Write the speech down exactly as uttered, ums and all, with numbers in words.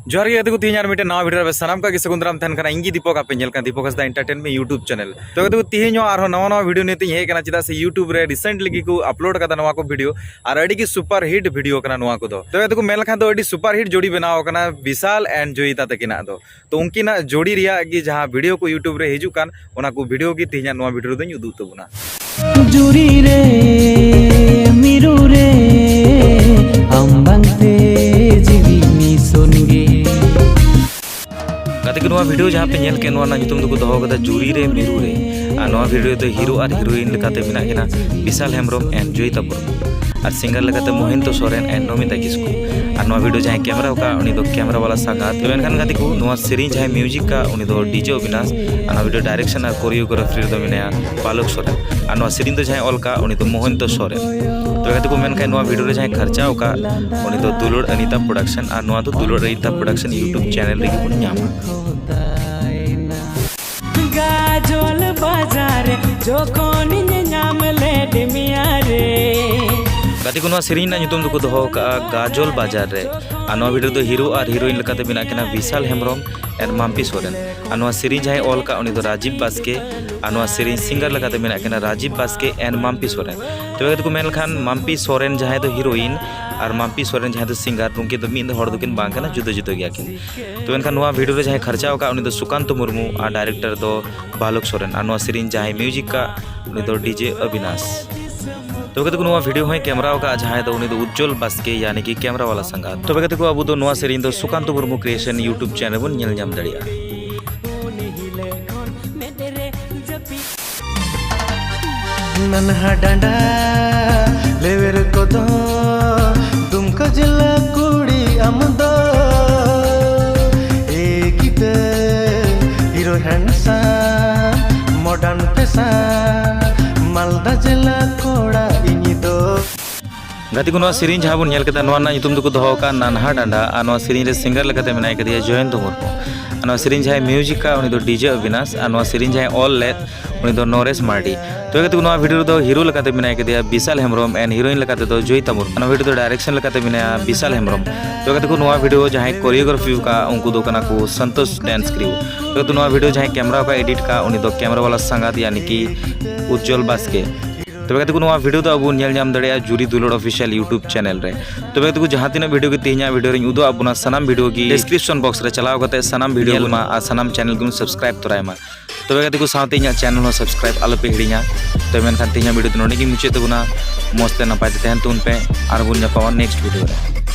ᱡᱚᱦᱟᱨ ᱜᱮ ᱜᱟᱛᱮ ᱠᱚ, ᱛᱮᱦᱮᱧ ᱟᱨ ᱢᱤᱫᱴᱮᱱ ᱱᱟᱣᱟ ᱵᱷᱤᱰᱤᱭᱳ ᱨᱮ ᱥᱟᱱᱟᱢ ᱠᱚᱣᱟᱜ ᱜᱮ ᱥᱟᱹᱜᱩᱱ ᱫᱟᱨᱟᱢ ᱛᱟᱦᱮᱱ ᱠᱟᱱᱟ᱾ ᱤᱧ ᱜᱮ ᱫᱤᱯᱚᱠ, ᱟᱯᱮ ᱧᱮᱞ ᱠᱟᱱᱟ ᱫᱤᱯᱚᱠ ᱦᱟᱸᱥᱫᱟ ᱮᱱᱴᱟᱨᱴᱮᱱᱢᱮᱱᱴ YouTube ᱪᱮᱱᱮᱞ᱾ ᱛᱚ ᱜᱟᱛᱮ ᱠᱚ, ᱛᱮᱦᱮᱧ ᱦᱚᱸ ᱟᱨᱦᱚᱸ ᱱᱟᱣᱟ ᱱᱟᱣᱟ ᱵᱷᱤᱰᱤᱭᱳ ᱱᱤᱭᱮ ᱛᱮᱧ ᱦᱮᱡ ᱟᱠᱟᱱᱟ, ᱪᱮᱫᱟᱜ ᱥᱮ YouTube ᱨᱮ ᱨᱤᱥᱮᱱᱴᱞᱤ ᱜᱮ ᱠᱚ ᱟᱯᱞᱳᱰ ᱟᱠᱟᱫᱟ ᱱᱚᱣᱟ ᱠᱚ ᱵᱷᱤᱰᱤᱭᱳ, ᱟᱨ ᱟᱹᱰᱤ ᱜᱮ ᱥᱩᱯᱟᱨ ᱦᱤᱴ ᱵᱷᱤᱰᱤᱭᱳ ᱠᱟᱱᱟ ᱱᱚᱣᱟ ᱠᱚᱫᱚ᱾ ᱛᱚ ᱜᱟᱛᱮ ᱠᱚ, ᱢᱮᱱ ᱞᱮᱠᱷᱟᱱ ᱫᱚ ᱟᱹᱰᱤ ᱥᱩᱯᱟᱨ ᱦᱤᱴ ᱡᱳᱲᱤ ᱵᱮᱱᱟᱣ ᱟᱠᱟᱱᱟ ᱵᱤᱥᱟᱞ and ᱡᱚᱭᱤᱛᱟ ᱛᱟᱹᱠᱤᱱᱟᱜ ᱫᱚ᱾ ᱛᱚ ᱩᱱᱠᱤᱱᱟᱜ ᱡᱳᱲᱤ ᱨᱮᱭᱟᱜ ᱜᱮ ᱡᱟᱦᱟᱸ ᱵᱷᱤᱰᱤᱭᱳ ᱠᱚ YouTube ᱨᱮ ᱦᱤᱡᱩᱜ ᱠᱟᱱ, ᱚᱱᱟ ᱠᱚ ᱵᱷᱤᱰᱤᱭᱳ ᱜᱮ ᱛᱮᱦᱮᱧᱟᱜ ᱱᱚᱣᱟ ᱵᱷᱤᱰᱤᱭᱳ ᱨᱮᱫᱚᱧ ᱩᱫᱩᱜ ᱛᱟᱵᱚᱱᱟ᱾ ᱡᱩᱨᱤ ᱨᱮ, ᱢᱤᱨᱩ ᱨᱮ, ᱟᱢ ᱵᱟᱝᱛᱮ ᱡᱤᱣᱤ ᱢᱤᱥᱚᱱ ᱜᱮ᱾ ᱜᱟᱛᱮ ᱠᱚ, ᱱᱚᱣᱟ ᱵᱷᱤᱰᱤᱭᱳ ᱡᱟᱦᱟᱸ ᱯᱮ ᱧᱮᱞ ᱠᱮᱫ, ᱱᱚᱣᱟ ᱨᱮᱱᱟᱜ ᱧᱩᱛᱩᱢ ᱫᱚᱠᱚ ᱫᱚᱦᱚ ᱠᱟᱫᱟ ᱡᱩᱨᱤ ᱨᱮ, ᱢᱤᱨᱩ ᱨᱮ᱾ ᱟᱨ ᱱᱚᱣᱟ ᱵᱷᱤᱰᱤᱭᱳ ᱫᱚ ᱦᱤᱨᱳ ᱟᱨ ᱦᱤᱨᱳᱭᱤᱱ ᱞᱮᱠᱟᱛᱮ ᱢᱮᱱᱟᱜ ᱠᱤᱱᱟ ᱵᱤᱥᱟᱞ ᱦᱮᱢᱵᱨᱚᱢ and ᱡᱚᱭᱤᱛᱟ ᱢᱩᱨᱢᱩ᱾ ᱟᱨ ᱥᱤᱝᱜᱟᱨ ᱞᱮᱠᱟᱛᱮ ᱢᱚᱦᱤᱱᱛᱚ ᱥᱚᱨᱮᱱ and ᱱᱚᱢᱤᱛᱟ ᱠᱤᱥᱠᱩ᱾ ᱟᱨ ᱱᱚᱣᱟ ᱵᱷᱤᱰᱤᱭᱳ ᱡᱟᱦᱟᱸᱭ ᱠᱮᱢᱮᱨᱟ ᱟᱠᱟᱫ, ᱩᱱᱤ ᱫᱚ ᱠᱮᱢᱮᱨᱟ ᱵᱟᱞᱟ ᱥᱟᱸᱜᱟᱛ᱾ ᱛᱚ ᱢᱮᱱᱠᱷᱟᱱ ᱜᱟᱛᱮ ᱠᱚ, ᱱᱚᱣᱟ ᱥᱮᱨᱮᱧ ᱡᱟᱦᱟᱸᱭ ᱢᱤᱭᱩᱡᱤᱠ ᱟᱠᱟᱫ, ᱩᱱᱤ ᱫᱚ ᱰᱤᱡᱮ ᱚᱵᱤᱱᱟᱥ᱾ ᱟᱨ ᱱᱚᱣᱟ ᱵᱷᱤᱰᱤᱭᱳ ᱰᱟᱭᱨᱮᱠᱥᱚᱱ ᱟᱨ ᱠᱳᱨᱤᱭᱳᱜᱨᱟᱯᱷᱤ ᱨᱮᱫᱚ ᱢᱮᱱᱟᱭᱟ ᱵᱟᱞᱚᱠ ᱥᱚᱨᱮᱱ᱾ ᱟᱨ ᱱᱚᱣᱟ ᱥᱮᱨᱮᱧ ᱫᱚ ᱡᱟᱦᱟᱸᱭ ᱚᱞ ᱟᱠᱟᱫ, ᱩᱱᱤ ᱫᱚ ᱢᱚᱦᱤᱱᱛᱚ ᱥᱚᱨᱮᱱ᱾ ᱛᱚᱵᱮ ᱜᱟᱛᱮ ᱠᱚ, ᱢᱮᱱᱠᱷᱟᱱ ᱱᱚᱣᱟ ᱵᱷᱤᱰᱤᱭᱳ ᱨᱮ ᱡᱟᱦᱟᱸᱭ ᱠᱷᱚᱨᱪᱟ ᱟᱠᱟᱫ, ᱩᱱᱤ ᱫᱚ ᱫᱩᱞᱟᱹᱲ ᱚᱱᱤᱛᱟ ᱯᱨᱚᱰᱟᱠᱥᱚᱱ᱾ ᱟᱨ ᱱᱚᱣᱟ ᱫᱚ ᱫᱩᱞᱟᱹᱲ ᱚᱱᱤᱛᱟ ᱯᱨᱚᱰᱟᱠᱥᱚᱱ YouTube ᱪᱮᱱᱮᱞ ᱨᱮᱜᱮ ᱵᱚᱱ ᱧᱟᱢᱟ᱾ ᱜᱟᱡᱚᱞ ᱵᱟᱡᱟᱨ ᱨᱮ ᱡᱚᱠᱷᱚᱱᱤᱧ ᱧᱟᱢ ᱞᱮᱫ ᱢᱮᱭᱟ ᱨᱮ᱾ ᱜᱟᱛᱮ ᱠᱚ, ᱱᱚᱣᱟ ᱥᱮᱨᱮᱧ ᱨᱮᱱᱟᱜ ᱧᱩᱛᱩᱢ ᱫᱚᱠᱚ ᱫᱚᱦᱚ ᱟᱠᱟᱫᱼᱟ ᱜᱟᱡᱚᱞ ᱵᱟᱡᱟᱨ ᱨᱮ᱾ ᱟᱨ ᱱᱚᱣᱟ ᱵᱷᱤᱰᱤᱭᱳ ᱨᱮᱫᱚ ᱦᱤᱨᱳ ᱟᱨ ᱦᱤᱨᱳᱭᱤᱱ ᱞᱮᱠᱟᱛᱮ ᱢᱮᱱᱟᱜ ᱠᱤᱱᱟ ᱵᱤᱥᱟᱞ ᱦᱮᱢᱵᱨᱚᱢ and ᱢᱟᱢᱯᱤ ᱥᱚᱨᱮᱱ᱾ ᱟᱨ ᱱᱚᱣᱟ ᱥᱮᱨᱮᱧ ᱡᱟᱦᱟᱸᱭ ᱚᱞ ᱟᱠᱟᱫ, ᱩᱱᱤ ᱫᱚ ᱨᱟᱡᱤᱵᱽ ᱵᱟᱥᱠᱮ᱾ ᱟᱨ ᱱᱚᱣᱟ ᱥᱮᱨᱮᱧ ᱥᱤᱝᱜᱟᱨ ᱞᱮᱠᱟᱛᱮ ᱢᱮᱱᱟᱜ ᱠᱤᱱᱟ ᱨᱟᱡᱤᱵᱽ ᱵᱟᱥᱠᱮ and ᱢᱟᱢᱯᱤ ᱥᱚᱨᱮᱱ᱾ ᱛᱚᱵᱮ ᱜᱟᱛᱮ ᱠᱚ, ᱢᱮᱱ ᱞᱮᱠᱷᱟᱱ ᱢᱟᱢᱯᱤ ᱥᱚᱨᱮᱱ ᱡᱟᱦᱟᱸᱭ ᱫᱚ ᱦᱤᱨᱳᱭᱤᱱ ᱟᱨ ᱢᱟᱢᱯᱤ ᱥᱚᱨᱮᱱ ᱡᱟᱦᱟᱸᱭ ᱫᱚ ᱥᱤᱝᱜᱟᱨ, ᱩᱱᱠᱤᱱ ᱫᱚ ᱢᱤᱫ ᱦᱚᱲ ᱫᱚᱠᱤᱱ ᱵᱟᱝ ᱠᱟᱱᱟ, ᱡᱩᱫᱟᱹ ᱡᱩᱫᱟᱹ ᱜᱮᱭᱟ ᱠᱤᱱ᱾ ᱛᱚ ᱢᱮᱱᱠᱷᱟᱱ ᱱᱚᱣᱟ ᱵᱷᱤᱰᱤᱭᱳ ᱨᱮ ᱡᱟᱦᱟᱸᱭ ᱠᱷᱚᱨᱪᱟ ᱟᱠᱟᱫ, ᱩᱱᱤ ᱫᱚ ᱥᱩᱠᱟᱱᱛᱚ ᱢᱩᱨᱢᱩ ᱟᱨ ᱰᱟᱭᱨᱮᱠᱴᱚᱨ ᱫᱚ ᱵᱟᱞᱚᱠ ᱥᱚᱨᱮᱱ᱾ ᱟᱨ ᱱᱚᱣᱟ ᱥᱮᱨᱮᱧ ᱡᱟᱦᱟᱸᱭ ᱢᱤᱭᱩᱡᱤᱠ ᱟᱠᱟᱫ, ᱩᱱᱤ ᱫᱚ ᱰᱤᱡᱮ ᱚᱵᱤᱱᱟᱥ᱾ ᱛᱚᱵᱮ ᱜᱟᱛᱮ ᱠᱚ, ᱱᱚᱣᱟ ᱵᱷᱤᱰᱤᱭᱳ ᱦᱚᱸᱭ ᱠᱮᱢᱮᱨᱟ ᱟᱠᱟᱫ ᱡᱟᱦᱟᱸᱭ ᱫᱚ, ᱩᱱᱤ ᱫᱚ ᱩᱡᱡᱚᱞ ᱵᱟᱥᱠᱮ, ᱭᱟᱱᱤ ᱠᱤ ᱠᱮᱢᱮᱨᱟ ᱵᱟᱞᱟ ᱥᱟᱸᱜᱟᱛ᱾ ᱛᱚᱵᱮ ᱜᱟᱛᱮ ᱠᱚ, ᱟᱵᱚ ᱫᱚ ᱱᱚᱣᱟ ᱥᱮᱨᱮᱧ ᱫᱚ ᱥᱩᱠᱟᱱᱛᱚ ᱢᱩᱨᱢᱩ ᱠᱨᱤᱭᱮᱥᱚᱱ YouTube ᱪᱮᱱᱮᱞ ᱵᱚᱱ ᱧᱮᱞ ᱧᱟᱢ ᱫᱟᱲᱮᱭᱟᱜᱼᱟ᱾ ᱱᱟᱱᱦᱟ ᱰᱟᱸᱰᱟ ᱞᱮᱣᱮᱨ ᱠᱚᱫᱚ ᱫᱩᱢᱠᱟ ᱡᱮᱞᱟ ᱠᱩᱲᱤ ᱟᱢ ᱫᱚ᱾ ᱮ ᱜᱤᱫᱟᱹᱨ ᱦᱤᱨᱳ ᱦᱮᱱᱰᱥᱟᱢ ᱢᱚᱰᱟᱨᱱ ᱯᱷᱮᱥᱟᱱ ᱢᱟᱞᱫᱟ ᱡᱮᱞᱟ ᱠᱚᱲᱟ ᱤᱧ ᱫᱚ᱾ ᱜᱟᱛᱮ ᱠᱚ, ᱱᱚᱣᱟ ᱥᱮᱨᱮᱧ ᱡᱟᱦᱟᱸ ᱵᱚᱱ ᱧᱮᱞ ᱠᱮᱫᱟ, ᱱᱚᱣᱟ ᱨᱮᱱᱟᱜ ᱧᱩᱛᱩᱢ ᱫᱚᱠᱚ ᱫᱚᱦᱚ ᱟᱠᱟᱫᱼᱟ ᱱᱟᱱᱦᱟ ᱰᱟᱸᱰᱟ᱾ ᱟᱨ ᱱᱚᱣᱟ ᱥᱮᱨᱮᱧ ᱨᱮ ᱥᱤᱝᱜᱟᱨ ᱞᱮᱠᱟᱛᱮ ᱢᱮᱱᱟᱭ ᱠᱟᱫᱮᱭᱟ ᱡᱚᱭᱚᱱᱛᱚ ᱢᱩᱨᱢᱩ᱾ ᱟᱨ ᱱᱚᱣᱟ ᱥᱮᱨᱮᱧ ᱡᱟᱦᱟᱸᱭ ᱢᱤᱭᱩᱡᱤᱠ ᱟᱠᱟᱫ, ᱩᱱᱤ ᱫᱚ ᱰᱤᱡᱮ ᱚᱵᱤᱱᱟᱥ᱾ ᱟᱨ ᱱᱚᱣᱟ ᱥᱮᱨᱮᱧ ᱡᱟᱦᱟᱸᱭ ᱚᱞ ᱞᱮᱫ, ᱩᱱᱤ ᱫᱚ ᱱᱚᱨᱮᱥ ᱢᱟᱨᱰᱤ᱾ ᱛᱚᱵᱮ ᱜᱟᱛᱮ ᱠᱚ, ᱱᱚᱣᱟ ᱵᱷᱤᱰᱤᱭᱳ ᱨᱮᱫᱚ ᱦᱤᱨᱳ ᱞᱮᱠᱟᱛᱮ ᱢᱮᱱᱟᱭ ᱠᱟᱫᱮᱭᱟ ᱵᱤᱥᱟᱞ ᱦᱮᱢᱵᱨᱚᱢ and heroine ᱞᱮᱠᱟᱛᱮ ᱫᱚ ᱡᱚᱭᱤᱛᱟ ᱢᱩᱨᱢᱩ᱾ ᱱᱚᱣᱟ ᱵᱷᱤᱰᱤᱭᱳ ᱫᱚ ᱰᱟᱭᱨᱮᱠᱥᱚᱱ ᱞᱮᱠᱟᱛᱮ ᱢᱮᱱᱟᱭᱟ ᱵᱤᱥᱟᱞ ᱦᱮᱢᱵᱨᱚᱢ᱾ ᱛᱚᱵᱮ ᱜᱟᱛᱮ ᱠᱚ, ᱱᱚᱣᱟ ᱵᱷᱤᱰᱤᱭᱳ ᱡᱟᱦᱟᱸᱭ ᱠᱳᱨᱤᱭᱳᱜᱨᱟᱯᱷᱤ ᱟᱠᱟᱫ ᱩᱱᱠᱩ ᱫᱚ ᱠᱟᱱᱟ ᱠᱚ ᱥᱚᱱᱛᱳᱥ ᱰᱮᱱᱥ ᱠᱨᱤᱭᱩ᱾ ᱛᱚᱵᱮ ᱜᱟᱛᱮ ᱠᱚ, ᱱᱚᱣᱟ ᱵᱷᱤᱰᱤᱭᱳ ᱡᱟᱦᱟᱸᱭ ᱠᱮᱢᱨᱟ ᱟᱠᱟᱫ, ᱮᱰᱤᱴ ᱟᱠᱟᱫ, ᱩᱱᱤ ᱫᱚ ᱠᱮᱢᱨᱟ ᱵᱟᱞᱟ ᱥᱟᱸᱜᱟᱛ ᱭᱟᱱᱤ ᱠᱤ ᱩᱡᱡᱚᱞ ᱵᱟᱥᱠᱮ᱾ ᱛᱚᱵᱮ ᱜᱟᱛᱮ ᱠᱚ, ᱱᱚᱣᱟ ᱵᱷᱤᱰᱤᱭᱳ ᱫᱚ ᱟᱵᱚ ᱧᱮᱞ ᱧᱟᱢ ᱫᱟᱲᱮᱭᱟᱜᱼᱟ ᱡᱩᱨᱤ ᱫᱩᱞᱟᱹᱲ ᱚᱯᱷᱤᱥᱤᱭᱟᱞ YouTube ᱪᱮᱱᱮᱞ ᱨᱮ᱾ ᱛᱚᱵᱮ ᱜᱟᱛᱮ ᱠᱚ, ᱡᱟᱦᱟᱸ ᱛᱤᱱᱟᱹᱜ ᱵᱷᱤᱰᱤᱭᱳ ᱜᱮ ᱛᱮᱦᱮᱧᱟᱜ ᱵᱷᱤᱰᱤᱭᱳ ᱨᱮᱧ ᱩᱫᱩᱜ ᱟᱵᱚᱱᱟ, ᱥᱟᱱᱟᱢ ᱵᱷᱤᱰᱤᱭᱳ ᱜᱮ ᱰᱤᱥᱠᱨᱤᱯᱥᱚᱱ ᱵᱚᱠᱥ ᱨᱮ ᱪᱟᱞᱟᱣ ᱠᱟᱛᱮ ᱥᱟᱱᱟᱢ ᱵᱷᱤᱰᱤᱭᱳ ᱧᱮᱞ ᱢᱟ ᱟᱨ ᱥᱟᱱᱟᱢ ᱪᱮᱱᱮᱞ ᱜᱮᱵᱚᱱ ᱥᱟᱵᱥᱠᱨᱟᱭᱤᱵ ᱛᱚᱨᱟᱭ ᱢᱟ᱾ ᱛᱚᱵᱮ ᱜᱟᱛᱮ ᱠᱚ, ᱥᱟᱶᱛᱮ ᱤᱧᱟᱹᱜ ᱪᱮᱱᱮᱞ ᱦᱚᱸ ᱥᱟᱵᱥᱠᱨᱟᱭᱤᱵ ᱟᱞᱚᱯᱮ ᱦᱤᱲᱤᱧᱟ᱾ ᱛᱚᱵᱮ ᱢᱮᱱᱠᱷᱟᱱ ᱛᱮᱦᱮᱧᱟᱜ ᱵᱷᱤᱰᱤᱭᱳ ᱫᱚ ᱱᱚᱰᱮ ᱜᱮ ᱢᱩᱪᱟᱹᱫ ᱛᱟᱵᱚᱱᱟ᱾ ᱢᱚᱡᱽ ᱛᱮ ᱱᱟᱯᱟᱭ ᱛᱮ ᱛᱟᱦᱮᱱ ᱛᱟᱵᱚᱱ ᱯᱮ, ᱟᱨ ᱵᱚᱱ ᱧᱟᱯᱟᱢᱟ ᱱᱮᱠᱥᱴ ᱵᱷᱤᱰᱤᱭᱳ ᱨᱮ᱾